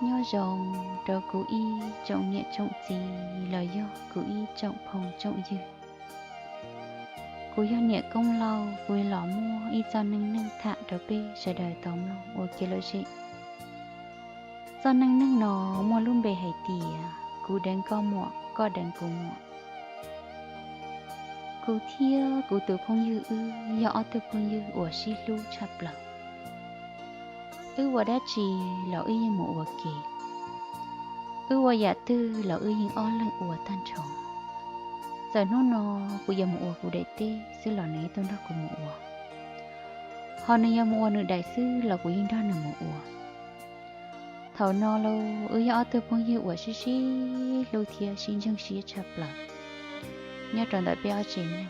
Nyob zoo rau kuv ib tsoom niam tsoom txiv los yog kuv ib tsoom phooj tsoom ywg. Kuv yog Niam Koob Lauj, kuv los muaj ib txoj neej neeg tham rau peb sawv daws tau mloog ua kev lom zem. Txoj neej neeg no muaj lub npe hais tias kuv deev koj muam, koj deev kuv muam. Kuv thiab kuv tus phooj ywg wb yog ob tug phooj ywg uas sib hlub tshaj plaws. Wb ua dab tsi los wb yeej mus ua ke, wb ua yam twg los wb yeej ob leeg ua tag nrho. Txawm hnub no kuv yuav mus ua kuv daim teb xwb los nws yeej tuaj nrog kuv mus ua, ho nws yuav mus ua nws daim xwb los kuv yeej nrog nws mus ua. Thaum no los wb yog ob tug phooj ywg uas sib sib hlub thiab sib ntseeg siab tshaj plaws. Nyob rau ntawm peb ob tsev neeg,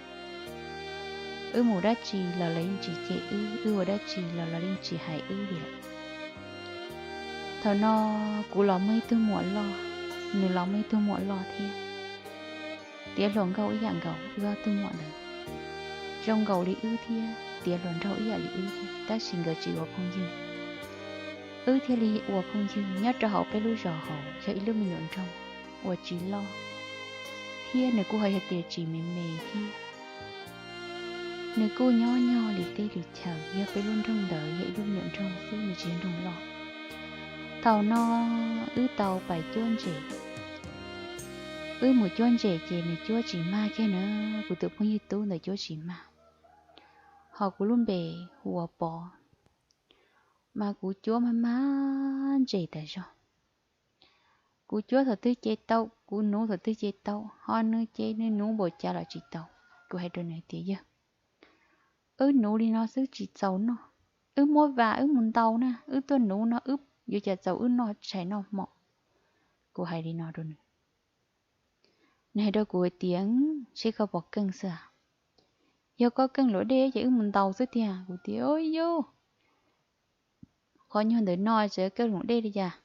wb mus dab tsi los lawv yeej tsis cem wb, wb ua dab tsi los lawv yeej tsis hais wb li lawm. Thaum no kuv los muaj ib tug muam loj, nws los muaj ib tug muam loj thiab. Tiav hluas nkauj ib yam nkaus, wb ob tug muam ntawd zoo nkaus li wb thiab tiav hluas nraug ib yam li wb thiab, tab sis nkawd tsis ua phooj ywg. Wb thiaj li ua phooj ywg. Nyob rau hauv peb lub zos hauv yog ib lub me nyuam nroog uas tsis loj, thiab nws kuj ho yog tias tsis me me thiab. Nws kuj nyob nyog li teb li chaw, yog peb lub nroog ntawd yog ib lub me nyuam nroog xwb, nws tsis yog nroog loj. Thaum no wb tau pais cuab ntses. Wb mus cuab ntses ces nws cuab tsis mag kiag na, kuv tus phooj ywg tub ntawd cuab tsis mag. Ho kuv lub npe hu ua Pov, mas kuv cuab mag mag ntses tas zog. Kuv cuab thaum twg ces tau, kuv nuv thaum twg ces tau, ho nws ces nws nuv npaum cas los tsis tau. Kuv hais rau nws tias, yawg, wb nuv li no xwb tsis txaus noj, wb muab vas wb mus ntaus na, wb tuaj nuv no wb yuav cas txaus wb noj tshais noj hmo. Kuv hais li no rau nws. Nws hais rau kuv hais tias, ntshe koj pom keej xwb a, yog koj keej luam dej ces wb mus ntaus xwb tiag. Kuv tias, yog qhov nyuag ntawm no tseem keej luam dej li cas,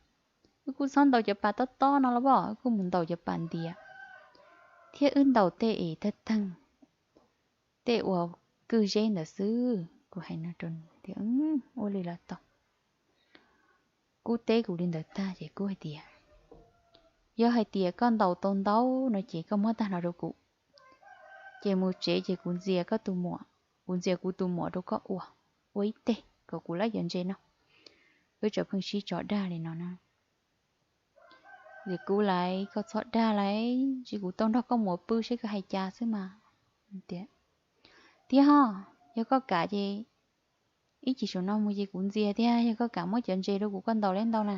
wb kuj txhob ntaus cov pas tob tob no los pom, wb kuj mus ntaus cov pas ntiav, thiab wb ntaus tej es tag teeg, tej uas kwj zeb ntawd xwb. Kuv hais no rau nws tias, ua li los tau. Kuv teb kuv li ntawd tag ces kuv hais tias, yog hais tias koj ntaus tau ntau no ces koj muab tag no rau kuv, ces mus tsev ces kuv ntxias koj tus muam, kuv ntxias kuv tus muam rau koj ua, ua ib teg kom kuv lab cov ntses no. Wb tseem pheej sib tso dag li no na. Ces kuv lais, koj txhob dag lais, tsis kuv tau nrog koj muam pw seb koj hais cas xwb mas. Tias, tiag ho, yog koj kam ces ib chim saum no mus ces kuv ntxias tiag, yog koj kam muab cov ntses rau kuv koj ntaus lawm ntau na.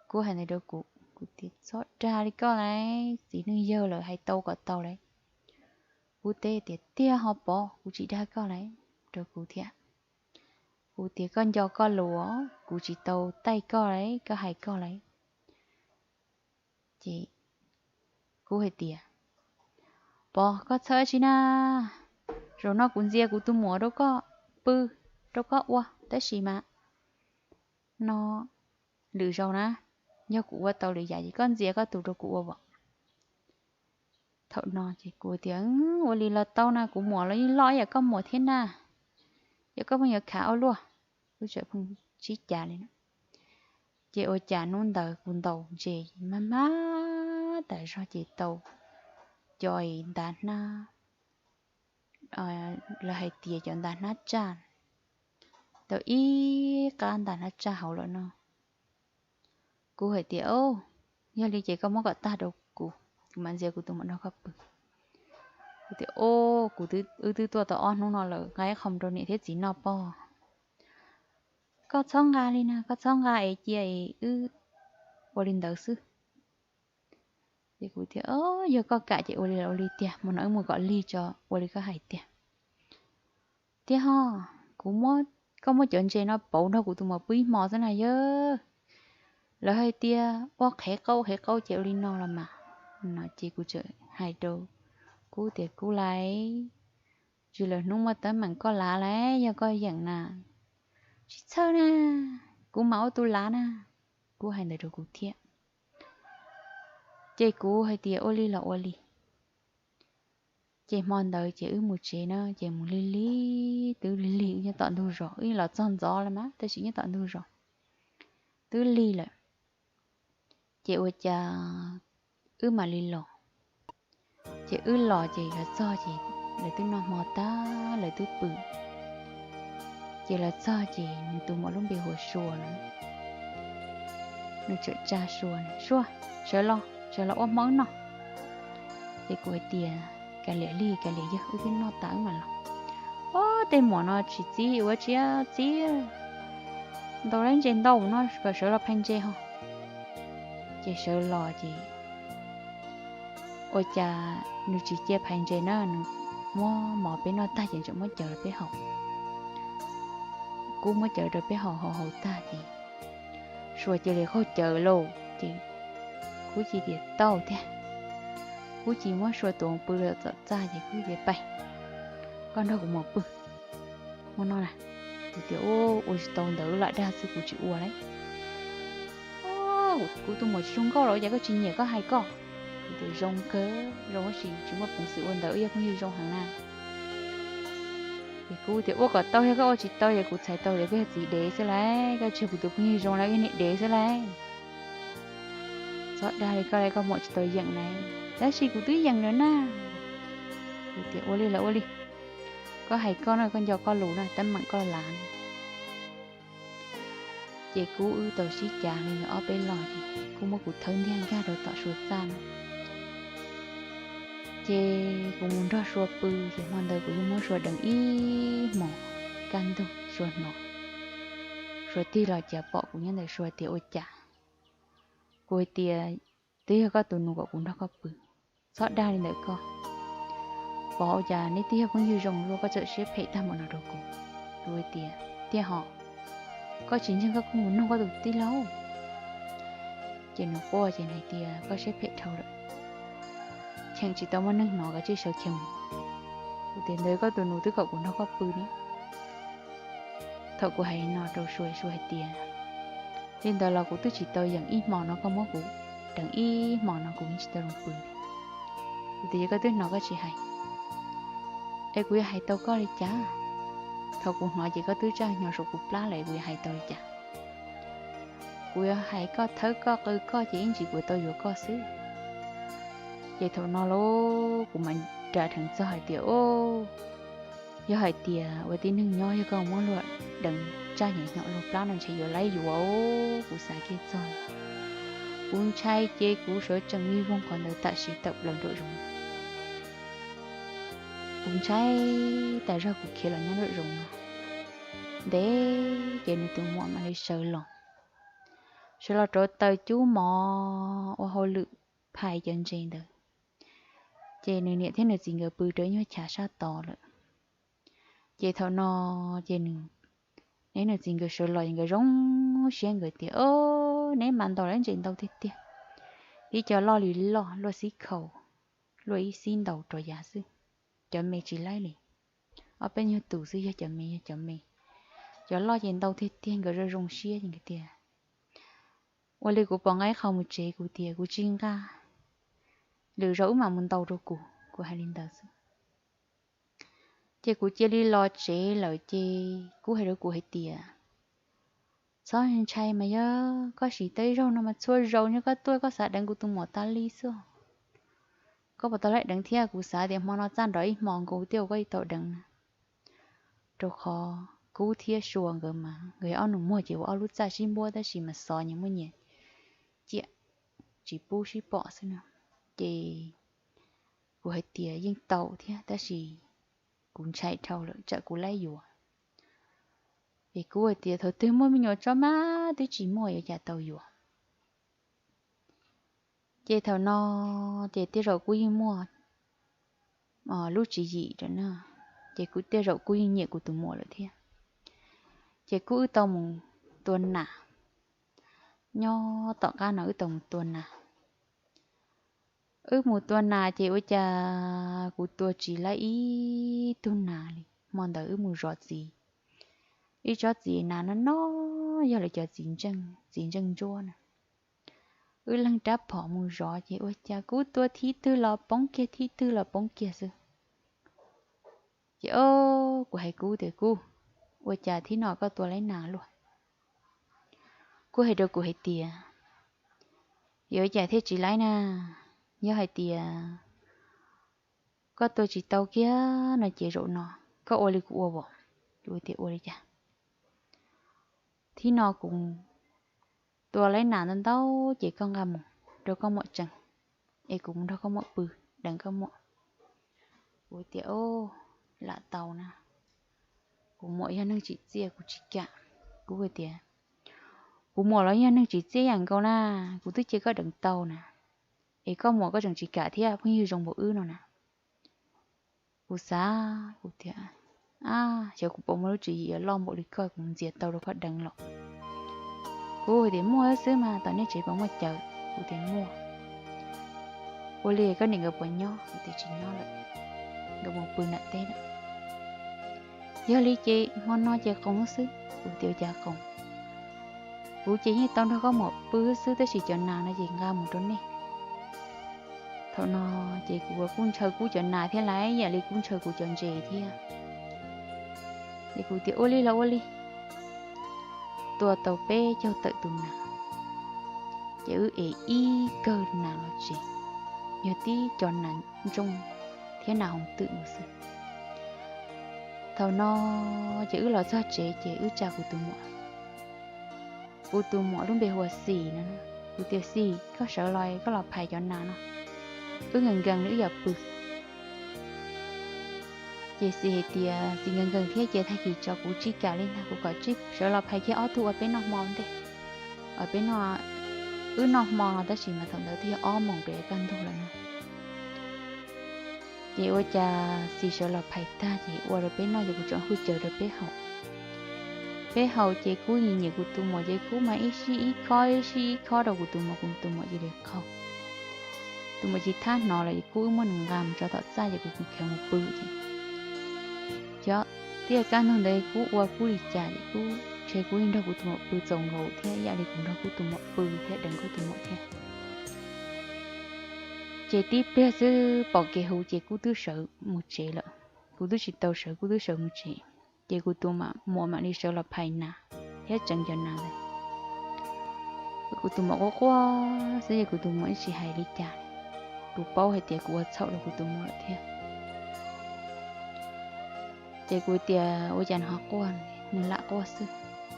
Kuv hais ntawd rau kuv, kuv tias txhob dag li koj lais, txiv neej yawg lawm hais tau kom tau lais. Kuv teb tias tiag ho Pov, kuv tsis dag koj lais, rau kuv thiab. Kuv tias koj nco koj lus, kuv tsis tau taij koj lais, koj hais koj lais. Ces kuv hais tias, Pov, koj txhawj dab tsi na, zaum no kuv ntxias kuv tus muam rau koj pw, rau koj ua, tab sis mas no lwm zaus na, yog kuv ua tau lwm yam ces koj ntxias koj tus rau kuv ua as. Thaum no ces kuv tias, ua li los tau na, kuv muam los yeej loj ib yam koj muam thiab na, yog koj pheej yuav khav ua luaj, wb tseem pheej sib cav li na. Ces ua cas hnub ntawd kuv ntaus ntses mag mag tas zog ces tau cov ntav hnab, lawv hais tias cov ntav hnab tsaj, tau ib qab ntav hnab tsaj hauv lawm no. Kuv hais tias, o, yog li ces koj muab kom tag rau kuv, kuv mam ntxias kuv tus muam nrog koj pw. Kuv tias, o, kuv, wb twb tuaj tau ob hnub no lawm, nqa ib qho mus rau niam thiab txiv noj pob. Koj txhob nqa li na, koj txhob nqa es cia es wb ua li ntawd xwb. Ces kuv tias, yog koj kam ces ua li los ua li tiag, hmo no wb mus kom lig tso, ua li koj hais tiag. Tiag ho, kuv, koj muab cov ntses no pauv nrog kuv tus muam pw ib hmo xwb na yawg. Lawv hais tias ua qhev qau qhev qau ces ua li no los mas. No ces kuv txawm hais rau kuv tias, kuv lais, tsis lawm hnub muaj teeb meem koj lav lais, yog koj yeem na. Tsis txhawj na, kuv mam ua tus lav na. Kuv hais ntawd rau kuv thiab. Ces kuv hais tias ua li los ua li. Ces hmo ntawd ces wb mus tsev na, ces mus lig lig, twb lig lig, wb nyob tom ntug zos, wb los txog ntxov lawm mas tab sis nyob tom ntug zos. Twb lig lawm, Ces ua cas wb mam li los. Ces wb los ces los txog ces lawv twb noj hmo tag lawv twb pw. Ces los txog ces nws tus muam lub npe hu ua Sua no, nws txawm tsa Sua, Sua, sawv los, sawv los ua hmo wb noj. Ces kuv hais tias, Kav liam li, kav liam yog wb twb noj tas wb mam los. Ob tej muam no tsis txib ua tsi txib, ntaus lawv ntses ntau no kom sawv los phais ntses ho. Ces sawv los ces ua cas nws tsis cia phais ntses na, nws muab mov peb noj tag ces tseem muab cawv rau peb haus. Kuv muab cawv rau peb haus, haus haus tag ces Sua cia li qaug cawv lauj. Ces kuv cia tias tau thiab, kuv cia muab Sua tus pw rau tom txaj ces kuv tias, Pais, koj nrog kuv mus pw, muab no na. Kuv tias, Ua tsis tau ntawd, lam dag xwb kuv tsis ua lauj. Kuv tus muam tsis zoo nkauj los ua cas koj tsis nyiam koj hais koj? Kuv tias, Zoo kawg, zoo tab sis tsis muaj peev xwm ua ntawd, wb yog phooj ywg zoo heev na. Ces kuv tias, Ua kom tau, yog koj ua tsis tau ces kuv txhais tau tias koj yog txiv dev xwb lauj, koj tsis yog kuv tus phooj ywg zoo lauj, koj niag dev xwb lauj. Txhob dag li koj lauj, koj muam tsis tau yeem lauj. Tab sis kuv twb yeem lawm na. Kuv tias, Ua li los ua li, koj hais koj no, koj nco koj lus na, teeb meem koj lav. Ces kuv wb tau sib cav li ntawd ob peb lo ces kuv muab kuv thawb ntiag nkag rau tom Sua txaj no. Ces kuv mus nrog Sua pw, ces hmo ntawd kuv yeej muab Sua deev ib hmos kaj ntug Sua hnov. Sua tig los cas pom kuv nyob ntawm Sua tias, Ua cas? Kuv hais tias, Twb yog koj tus nus kom kuv nrog koj pw. Txhob dag li ntawd koj. Pov, ua cas neb twb yog phooj ywg zoo luaj koj txawm siab phem tag npaum no rau kuv? Kuv hais tias, Tiag hos, koj tsis ntseeg koj kuj mus nug koj tus tij laug. Ces nws quaj ces nws hais tias, Koj siab phem dhau lawm, cheem tsis tau muaj neeg hnov, kav tsij sawv khiav mus. Kuv tias, Ntawd koj tus nus twb kom kuv nrog koj pw ne. Thaum kuv hais no rau Sua, Sua hais tias, Li ntawd los kuv twb tsis tau yeem ib hmo no, koj muab kuv deev ib hmo no kuv yeej tsis tau zoo pw. Kuv tias, Yog koj twb hnov koj tsis hais, es kuv yuav hais tau koj li cas? Thaum kuv hnov ces koj twb tsa hnyos saum kuv plab lawm, kuv yuav hais tau li cas? Kuv yuav hais koj thawb koj qw koj ces ib ntsis kuv tau yuav koj xwb. Ces thaum no lauj kuv mam ras dheev txog hais tias, Yog hais tias ua tib neeg nyob yog koj muab luag deev tsaj nyem hnyo luag plab no ntshe yuav laib yuav. Kuv xav kiag txog, kuv ntshai ces kuv sawv tsees vij voog qhov ntawd tam sim tawm plaws nraum zoov. Kuv ntshai tas zog kuv khiav los nyob nraum zoov no. Ntev ces nws tus muam mam li sawv los, sawv los rauv taws cub mov ua hauj lwm phais cov ntses ntawd. Ces nws niam thiab nws txiv nkawd pw rau ib nyuag chav sab tod lawm. Ces thaum no ces nws, neb nws txiv nkawd sawv los nkawd zoo siab nkawd tias, Neb mas ntaus lawv ntses ntau tiag tiag. Ib co loj li loj luaj xib khaum, luaj ib xib ntaus rau yav xwb. Cov me tsis laib li, ob peb nyuag tus xwb yog cov me, yog cov me. Cov loj ces ntau tiag tiag, nkawd zoo zoo siab ces nkawd tias, Ua li kuv pom nqa ib qho mus tsev, kuv tias, Kuv tsis nqa, lwm zaus wb mam mus ntaus rau kuv. Kuv hais li ntawd xwb. Ces kuv cia li los tsev lawm ces kuv hais rau kuv hais tias, Txhob ntshai mas yog koj sim tau ib zaug no mas txhua zaus nyob koj tuaj koj xav deev kuv tus muam tas li xwb. Koj puas tau laib deev thiab? Kuv xav tias hmo no txaj nrov ib hmos nkaus thiaj ua koj tau deev na. Rau qhov Kub thiab Sua nkawd mas nkawd yog ob nus muag ces ua ob lub txaj sib npuab tab sis mas xov nyias muaj nyias ciam, tsis pub sib pom xwb no. Ces kuv hais tias yeej tau thiab tab sis kuv ntshai dhau lawm tsam kuv laib yuav. Ces Kub hais tias thaum twg muaj me nyuam tso mas twb tsis muaj yuav cas tau yuav. Ces thaum no ces tej zaum kuj yeej muaj lub tswv yim rau na, ces kuv tej zaum kuj yeej nyiam kuv tus muam lawm thiab. Ces kuj wb tau mus tua nas, nyob tom qab no wb tau mus tua nas. Wb mus tua nas ces ua cas kuv tua tsis laib ib tug nas li. Hmo ntawd wb mus zov txiv, ib tsob txiv nas no no yog lawv cov txiv ntseej, txiv ntseej ntsuab na. Wb leeg rab phom mus zov ces ua cas kuv tua thib twg los poob kiag, thib twg los poob kiag xwb. Ces o, kuv hais Kub tias, Kub, ua cas thib no koj tua laib nas luaj? Kub hais rau kuv hais tias, Yuav ua cas thiaj tsis laib na? Yog hais tias koj tua tsis tau kiag no ces zaum no koj ua li kuv ua as. Kuv tias ua li cas? Thib no kuv tua laib nas ntau ntau ces koj nqa mus rau koj muam tsees, es kuv mus nrog koj muam pw, deev koj muam. Kuv tias, Lam tau na, kuv muam yog neeg tsim txiaj kuv tsis kam. Kuv tias, Kuv muam los yog neeg tsim txiaj yam nkaus na, kuv twb cia koj deev tau na, es koj muam koj tseem tsis kam thiab, phooj ywg zoo npaum wb no na. Kuv xav, kuv tias, Ab, xyov kuv puas muaj lub tswv yim loj npaum li koj, kuv ntxias tau rau koj deev los? Kuv tias, Muaj xwb mas, tom nej tsev puas muaj cawv? Kuv tias, Muaj. Ua li koj niam nkawd puas nyob? Kuv tias, Tsis nyob lawm, nkawd mus pw nram teb lawm. Yog li ces hmo no ces qoos xwb. Kuv tias, Ua cas qoos? Kuv ces yeej tau nrog koj muam pw xwb, tab sis cov nas no ces nqa mus rau nej. Thaum no ces kuv kuj ntshaw kuv cov nas thiab, ib yam li kuj ntshaw kuv cov ntses thiab. Ces kuv tias, Ua li los ua li. Tua tau peb caug tawm tus nas, ces wb ev ib kawg nas los tsev, yog tib co nas ntsooj thiab nas hoov twm xwb. Thaum no ces wb los txog tsev ces wb tsa kuv tus muam. Kuv tus muam lub npe hu ua Xis no. Kuv tias, Xis, koj sawv los, koj los phais cov nas no, wb nkees nkees li wb yuav pw. Ces Xis hais tias, Xis nkees nkees thiab ces tag kis tso, kuv tsis kam li ntag, kuv kom Xis sawv los phais kiag ob tug ua peb noj hmo ntej. Peb noj, wb noj hmo no tab sis mas thaum ntawd twb yog ob moos pem kaj ntug lawm na. Ces ua cas Xis sawv los phais tag ces ua rau peb noj ces kuv tseem hu caws rau peb haus. Peb haus ces kuv nyiam nyiam kuv tus muam ces kuv mas ib sij ib khob ib sij ib khob rau kuv tus muam, kuv tus muam cia li qaug. Tus muam tsis thab hnov los es kuv wb muab nws nqa mus tso tom txaj ces kuv kuj khiav mus pw ces, xyov tiaj kaj ntug ntawd kuv ua kuv li cas ces kuv ntshe kuv yeej nrog kuv tus muam pw txaus nkaus thiab, ib yam li kuv nrog kuv tus muam pw thiab deev kuv tus muam thiab. Ces tib pliag xwb pom kev huv ces kuv twb sawv mus tsev lawm. Kuv twb tsis tau sawv, kuv twb sawv mus tsev. Ces kuv tus muam mam li sawv los phais nas thiab tseev cov nas ntawd. Kuv tus muam quaj quaj xwb ces kuv tus muam yeej tsis hais li cas. Kuv paub hais tias kuv ua txhaum rau kuv tus muam lawm thiab. Ces kuv tias, Ua cas nws ho quaj, nws lam quaj xwb?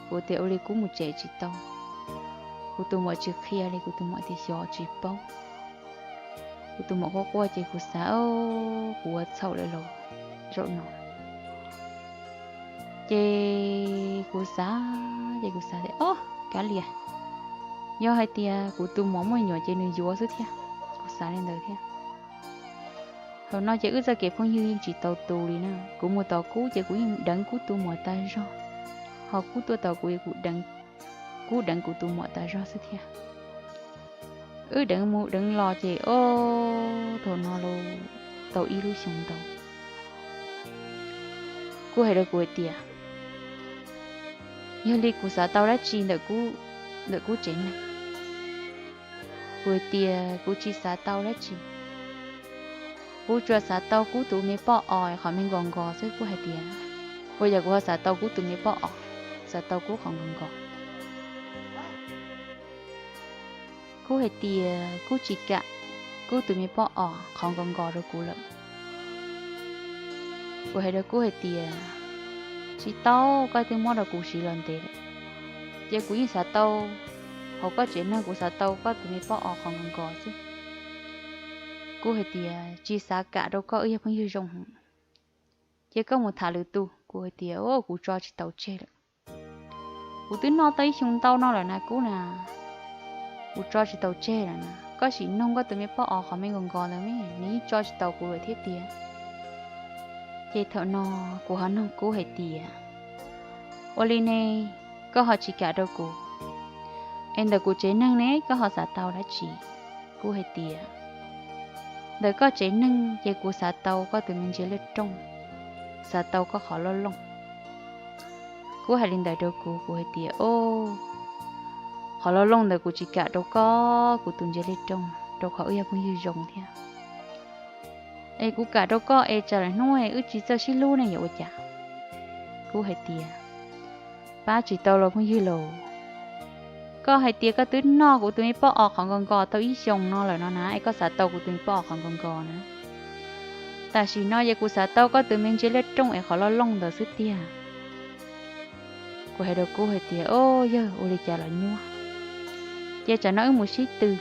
Kuv tias, Ua li kuv mus tsev tsis tau? Kuv tus muam tsis qhia li, kuv tus muam tias xyov tsis paub. Kuv tus muam quaj quaj ces kuv xav, Kuv ua txhaum lawm los zaum no? Ces kuv xav, ces kuv xav tias, Ob, kav liam, yog hais tias kuv tus muam muaj me nyuam ces nws yuav xwb thiab. Kuv xav li ntawd thiab. Thaum no ces wb txoj kev phooj ywg yeej tsis tau tu li na. Kuv mus tom kuv ces kuv yeej deev kuv tus muam tas zog, ho kuv tuaj tom kuv, kuv deev kuv tus muam tas zog xwb thiab. Wb deev mus deev los ces, o, thaum no los tau ib lub xyoo ntau. Kuv hais rau kuv hais tias, Yog li kuv xav tau dab tsi ntawm kuv tsev neeg? Kuv hais tias, Kuv tsis xav tau dab tsi. Kuv tsuas xav tau kuv tus me poj os qhov me nkos nkos xwb. Kuv hais tias, Ua cas kuv ho xav tau kuv tus me poj os, xav tau kuv qhov nkos nkos? Kuv hais tias, Kuv tsis kam kuv tus me poj os qhov nkos nkos rau kuv lawm. Kuv hais rau kuv hais tias, Tsis tau, koj twb muab rau kuv siv los ntev lawm, ces kuv yeej xav tau hauv koj tsev neeg, kuv xav tau koj tus me poj os qhov nkos nkos xwb. Kuv hais tias, Tsis xav kam rau koj, wb yog phooj ywg zoo heev, ces koj mus tham lwm tus. Kuv hais tias, Kuv tso tsis tau tseg lawm. Kuv twb noj tau ib xyoo ntau no lawm na kuv na, kuv tso tsis tau tseg lawm na. Koj sim nug koj tus me poj os qhov me nkos nkos ntawd, nws yeej tso tsis tau kuv lawm thiab tiag. Ces thaum no kuv ho nug kuv hais tias, Ua li ne, koj ho tsis kam rau kuv, es ntawm kuv tsev neeg ne koj ho xav tau dab tsi? Kuv hais tias, Ntawm koj tsev neeg ces kuv xav tau koj tus me ntsia liaj rooj, xav tau koj qhov loj looj. Kuv hais li ntawd rau kuv, kuv hais tias, O, qhov loj looj ntawd kuv tsis kam rau koj, kuv tus ntsia liaj rooj, rau qhov wb yog phooj ywg zoo thiab. Es kuv kam rau koj es tsam lawm hnub wb tsis txawj sib hlub ne yuav ua cas? Kuv hais tias, Pab tsis tau los phooj ywg laus, Koj hais tias koj twb noj kuv tus me pob os qhov nkos nkos tau ib xyoos no lawm no na, es koj xav tau kuv tus me pob os qhov nkos nkos na? Tam sim no ces kuv xav tau koj tus me ntsia liab rooj es qhov loj looj ntawd xwb tiag. Kuv hais rau Kub hais tias, O, yawg, ua li cas los nyuaj, ces tsam no wb mus sib tw.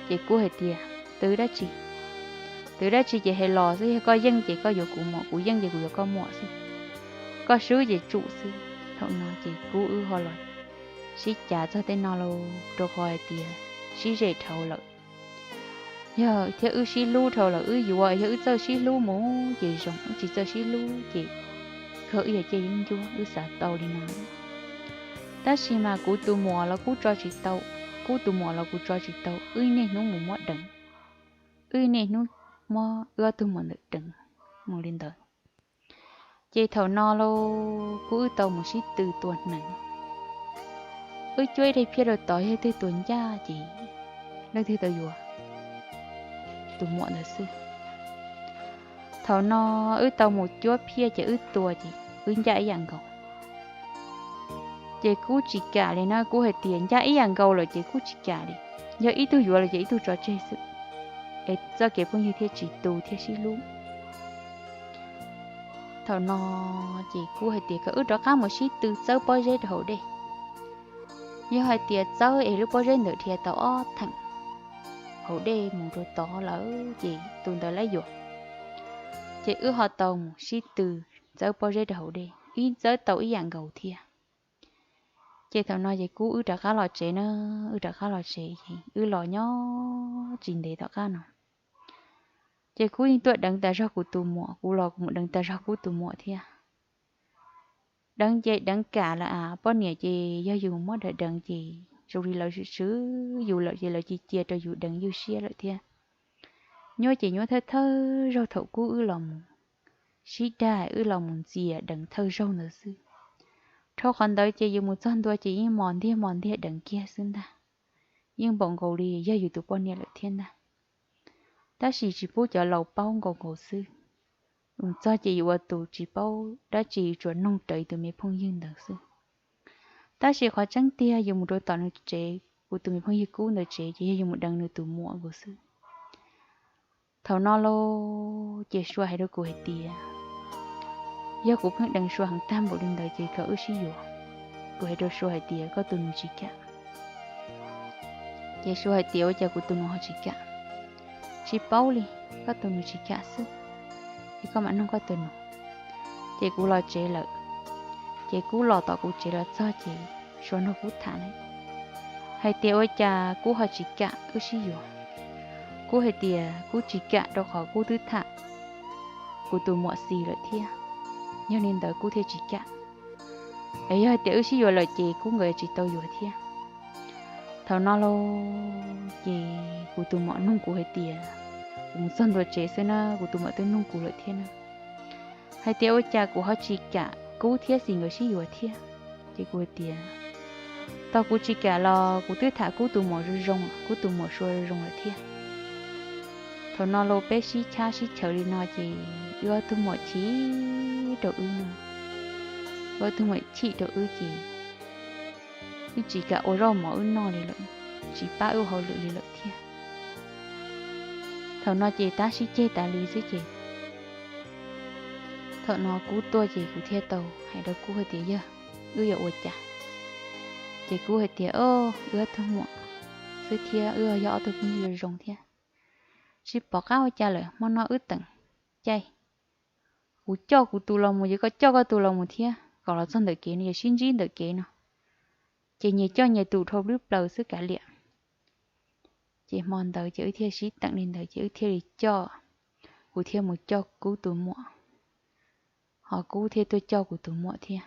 Ces Kub hais tias, Tw dab tsi? Tw dab tsi ces hais los xwb, yog koj yeej ces koj yuav kuv muam, kuv yeej ces kuv yuav koj muam xwb, koj swb ces tsum xwb. Thaum no ces Kub wb ho los sib cav txog tej no lauj, rau qhov hais tias sib ze dhau lawm. Yog thiab wb sib hlub dhau lawm wb yuav, yog wb txawj sib hlub mus ces zoo, wb tsis txawj sib hlub ces kawg wb yog cej yeeb ncuab, wb xav tau li no. Tab sis mas kuv tus muam los kuv tso tsis tau, Kub tus muam los kuv tso tsis tau, wb niaj hnub mus muab deev, wb niaj hnub muab wb ob tug muam ntawm deev mus li ntawd. Ces thaum no lauj, Kub wb tau mus sib tw tua hneev, wb cuab ib daim phiaj rau tod, yog twg tua ncaj ces leej twg tau yuav tus muam ntawd xwb. Thaum no wb tau mus cuab phiaj ces wb tua ces wb ncaj ib yam nkaus. Ces Kub tsis kam li na, Kub hais tias ncaj ib yam nkaus lawm ces Kub tsis kam li, yog ib tug yuav lawm ces ib tug tso tseg xwb, es txoj kev phooj ywg thiaj tsis tu thiaj sib hlub. Thaum no ces Kub hais tias kom wb rov qab mus sib tw txawb pob zeb rau hauv dej. Yog hais tias txawb es lub pob zeb ntawd dhia tau ob theem hauv dej mus rau tod lawm ces tus ntawd lawv yuav. Ces wb ho tau mus sib tw txawb pob zeb rau hauv dej, wb txawb tau ib yam nkaus thiab. Ces thaum no ces Kub wb rov qab los tsev na, wb rov qab los tsev ces wb los nyob tsis ntev tom qab no, ces Kub yeej tuaj deev tas zog kuv tus muam, kuv los kuv mus deev tas zog Kub tus muam thiab. Deev ces deev kam lawm as, poj niam ces yog yus muab deev deev ces zoo li lawv swm swm yus lawm ces lawv cia cia rau yus deev ywj siab lawm thiab. Nyuaj ces nyuaj thawj thawj zaug thaum Kub wb los mus sib dag, wb los mus ntxias deev thawj zaug ntawd xwb. Dhau qhov ntawd ces yus mus txog ntua ces yeej mos ntiag mos ntiag deev kiag xwb ntag. Yeej npaum nkaus li yog yus tus poj niam lawm thiab ntag. Tab sis tsis pub cov laus paub, nkaus nkaus xwb. Mus txog ces yus ua tus tsis paub dab tsi, tsuas noog rawv yus tus me phooj ywg ntawd xwb. Tab sis qhov tseeb tiag yus mus rau tom nws tsev, kuv tus me phooj ywg Kub ntawd tsev ces yog yus mus deev nws tus muam nkaus xwb. Thaum no lauj, ces Sua hais rau kuv hais tias, yog kuv pheej deev Sua heev tag npaum li ntawd ces kom wb sib yuav. Kuv hais rau Sua hais tias koj tus nus tsis kam. Ces Sua hais tias ua cas kuv tus nus ho tsis kam? Tsis paub li, koj tus nus tsis kam xwb, es koj mam noog koj tus nus. Ces kuv los tsev lawm, ces Kub los tom kuv tsev los txog ces Sua nrog Kub tham na, hais tias ua cas Kub ho tsis kam wb sib yuav. Kub hais tias Kub tsis kam rau qhov Kub twb tham kuv tus muam Xis lawm thiab, yog li ntawd Kub thiaj tsis kam. Es yog hais tias wb sib yuav lawm ces Kub nkawd tsis tau yuav thiab. Thaum no lauj, ces kuv tus muam noog kuv hais tias, kuv mus txog ntua tsev xwb na, kuv tus muam twb noog kuv lawm thiab na, hais tias ua cas kuv ho tsis kam Kub thiab Xis nkawd sib yuav thiab. Ces kuv hais tias, tau kuv tsis kam los kuv twb tham Kub tus muam zoo zoo, Kub tus muam Sua zoo zoo lawm thiab. Thaum no lauj, peb sib chab sib chaws li no ces wb ob tug muam chim rau wb no, wb ob tug muam chim rau wb ces wb tsis kam ua zaub mov wb noj li lawm, tsis pab wb hauj lwm li lawm thiab. Thaum no ces tab sib ceg tas li xwb ces thaum no Kub tuaj ces kuv thiaj tau hais rau Kub hais tias, yawg, wb yuav ua cas? Ces Kub hais tias, o, wb ob tug muam xwb thiab wb yog ob tug phooj ywg zoo thiab, tsis pom qab ua cas lawm, hmo no wb teem caij, kuv coj kuv tus los mus ces koj coj koj tus los mus thiab, kom los txog ntawm kev no ces sib ntsib ntawm kev no, ces nyias coj nyias tus dhau plwb plaws xwb kav liam. Ces hmo ntawd ces wb thiaj sib teem li ntawd ces wb thiaj li coj, kuv thiaj mus coj Kub tus muam, ho Kub thiaj tuaj coj kuv tus muam thiab.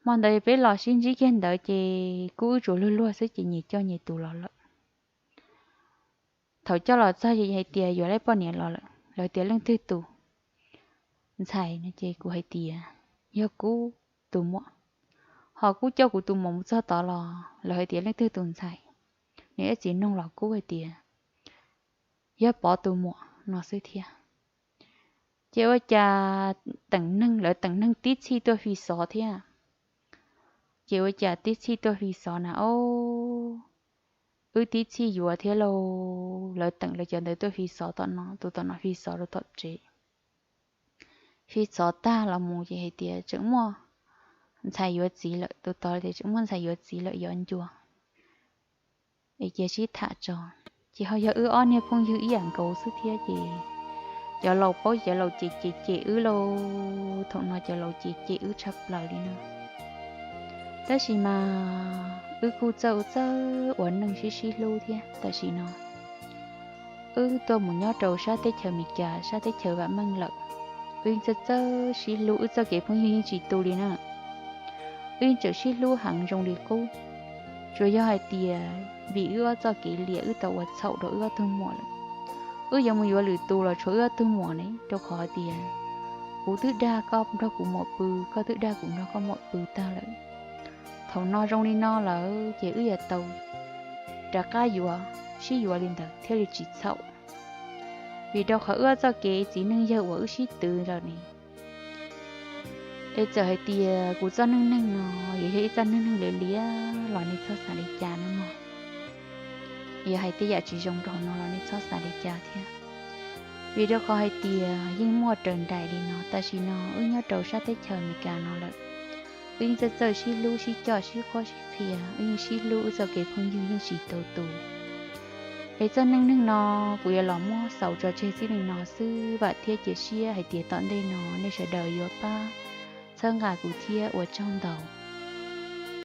Hmo ntawd peb los sib ntsib kiag ntawd ces Kub wb tsuas luag luag xwb ces nyias coj nyias tus los lawm. Thaum coj los txog ces hais tias yuav lawv poj niam los lawm, lawv tias leej twg tus ntxhais no ces kuv hais tias yog Kub tus muam. Ho Kub coj kuv tus muam mus txog tod los lawv hais tias leej twg tus ntxhais. Nws ib txiv noog los Kub hais tias yog Pov tus muam no xwb thiab. Ces ua cas teem neeg, lawv teem neeg tib txhij tuaj fi xov thiab. Ces ua cas tib txhij tuaj fi xov na, o, wb tib txhij yuav thiab lauj. Lawv teem lawv cov ntawd tuaj fi xov tom no, tus tom no fi xov rau tom tsev. Fi xov tag los mus ces hais tias tseem muaj ntxhais yuav txiv lawm, tus tod tias tseem muaj ntxhais yuav txiv lawm, yuav ncua es cia sib tham tso. Ces ho yog wb ob niag phooj ywg ib yam nkaus xwb thiab ces cov laus paub, cov laus cem cem cem wb lauj. Thaum no cov laus cem cem wb tshaj plaws li no. Tab sis mas wb kuj txawj txawj ua neej sib sib hlub thiab. Tam sim no wb tuaj mus nyob rau sab teb chaws Amelikas, sab teb chaws vam meej lawm, wb yeej txawj txawj sib hlub, wb txoj kev phooj ywg yeej tsis tu li na. Wb yeej tseem sib hlub heev zoo li qub. Tsuas yog hais tias vim wb ob txoj kev liam wb tau ua txhaum rau wb ob tug muam lawm. Wb yuav mus yuav lwm tus los tshuav wb ob tug muam ne, rau qhov hais tias kuv twb dag koj nrog kuv muam pw, koj twb dag kuv nrog koj muam pw tag lawm. Thaum no zoo li no lawm ces wb yuav tau rov qab yuav, sib yuav li ntawd thiaj li tsis txhaum. Vim rau qhov wb ob txoj kev txiv neej yawg uas wb sib twv lawm ne, es txawm hais tias kuv txoj neej neeg no yuav yog ib txoj neej neeg liam liam los nej txhob xav li cas nawb mog. Yog hais tej yam tsis zoo rau hauv no los nej txhob xav li cas thiab. Vim rau qhov hais tias yeej muaj raws nraim li no, tam sim no wb nyob rau sab teb chaws Amelikas no lawm, wb yeej txawj txawj sib hlub sib coj sib qhuab sib qhia, wb yeej sib hlub, wb txoj kev phooj ywg yeej tsis tau tu. Es txoj neej neeg no kuv yuav los muab xaus tso tseg txij li no xwb, vam thiab cia siab hais tias tom ntej no nej sawv daws yuav pab txhawb nqa kuv thiab, ua tsaug ntau.